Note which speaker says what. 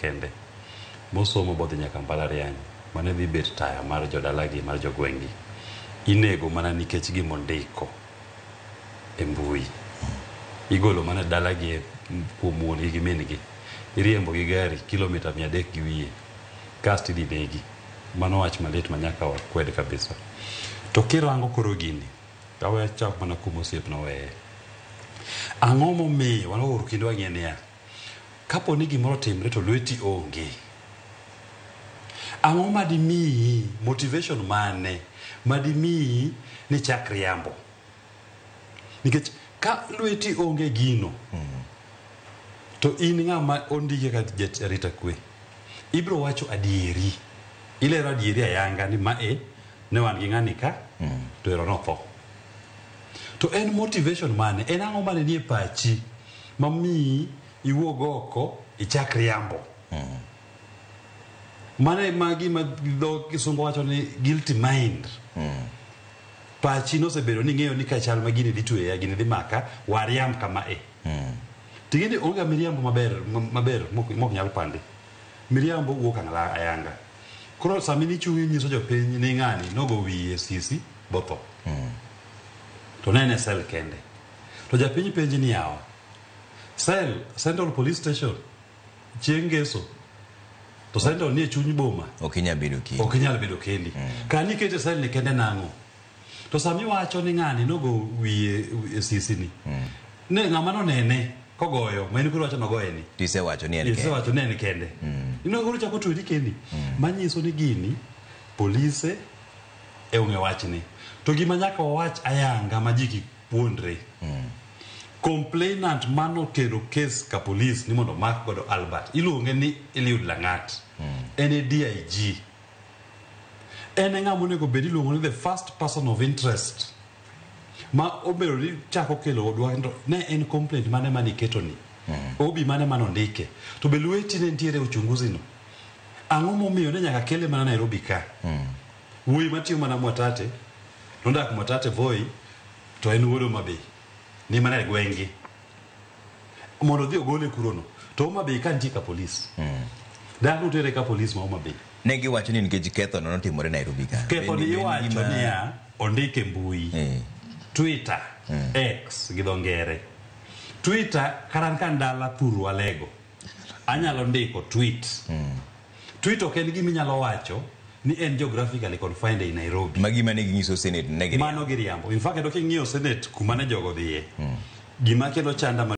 Speaker 1: kende mosomo bodhi nyaka mbalariany mane dhi bet taya mar jodalagi mar jogweng'gi inego mana nikech gimondiko e mbui. Igolo mana dalagi kuom wuon gi gi min gi. Iriembo gi gari kilomita 300 gi wiye kasto idhi negi. Mano wach malit ma nyaka wakwed kabisa. To kirango koro gini, awe achak mana kuma osiepna oweye. Ang'o momiyo wan kendo wang'e niya, kapo ni gimoro otimre to lweti onge, ang'o madimiyi motivation mane madimiyi ni chak riambo? Nikech ka lweti onge gino, to in ng'ama ondiki kaka jarita kwe, ibiro wacho adieri. Ilero adieri ayanga ni ma e, ne wan gi ng'ani ka, to ero notho. To en motivation mane? En ang'o mane nie pachi mamiyi iwuog oko ichak riambo? Mano ema gima dho kisungu wacho ni guilty mind. Pachi nosebedo ni ing'eyo ni ka chal ma gini dhi tweya, gini dhi maka, wariamb kama e. Ting'e ni onge miriambo maber maber mok nyal pandi. Miriambo wuok ayanga. Koro sama ichung' inyiso jopiny ni ng'ani nogo wiye sisi botho. To ne en e cell kende. To japiny penji ni yawa, cell, Central Police Station, chieng' ngeso, to Central nie chuny boma.
Speaker 2: Ok inyal bedo kendi.
Speaker 1: Ok inyal bedo kendi. Kani ikete cell ni kende nang'o? To sama iwacho ni ng'ani nogo wiye e sisi ni, ne ng'ama nonene kogoyo, ma in koro iwacho nogoye ni.
Speaker 2: Tisewacho ni en kende.
Speaker 1: Isewacho ni en kende. Ino koro chako tweyi kendi. Manyiso ni gini, polise e ong'e wachni. To gima nyaka wawach ayanga ma ji kik puonjre. Complainant manokelo kes ka polis ni mondo omak godo Albert, iluonge ni Eliud Langat. En e DIG. En e ng'ama onego bed iluongo ni the first person of interest. Ma obedo ni chako kelo dwa ne en complaint mane mane iketo ni. Obi mane mane ondike. To be lweti ne nitiere e uchunguzi no. Ang'o momiyo ne nyaka kele mana Nairobi ka? Wuoyi matiyo mana Mwatate, nodak Mwatate Voi, to en wuod Homa Bay. Ni mana e gweng'gi. Mondo odhi ogole kurono. To Homa Bay ka nitie ka polis. Dak utere ka polis ma Homa Bay.
Speaker 2: Ne giwacho ni nikech ketho no notimore Nairobi ka.
Speaker 1: Ketho ni iwacho niya, ondike e mbui. Twitter, X gi dho ngere. Twitter, kata an ka an dala thuru Alego, anyalo ndiko tweet. Tweet ok en gima inyalo wacho ni en geographically confined ei Nairobi.
Speaker 2: Ma gima ne ginyiso Senate ne giriambo.
Speaker 1: Mano giriambo. In fact, kendo king'iyo Senate kuma ne jogo dhiye, gima kelo chanda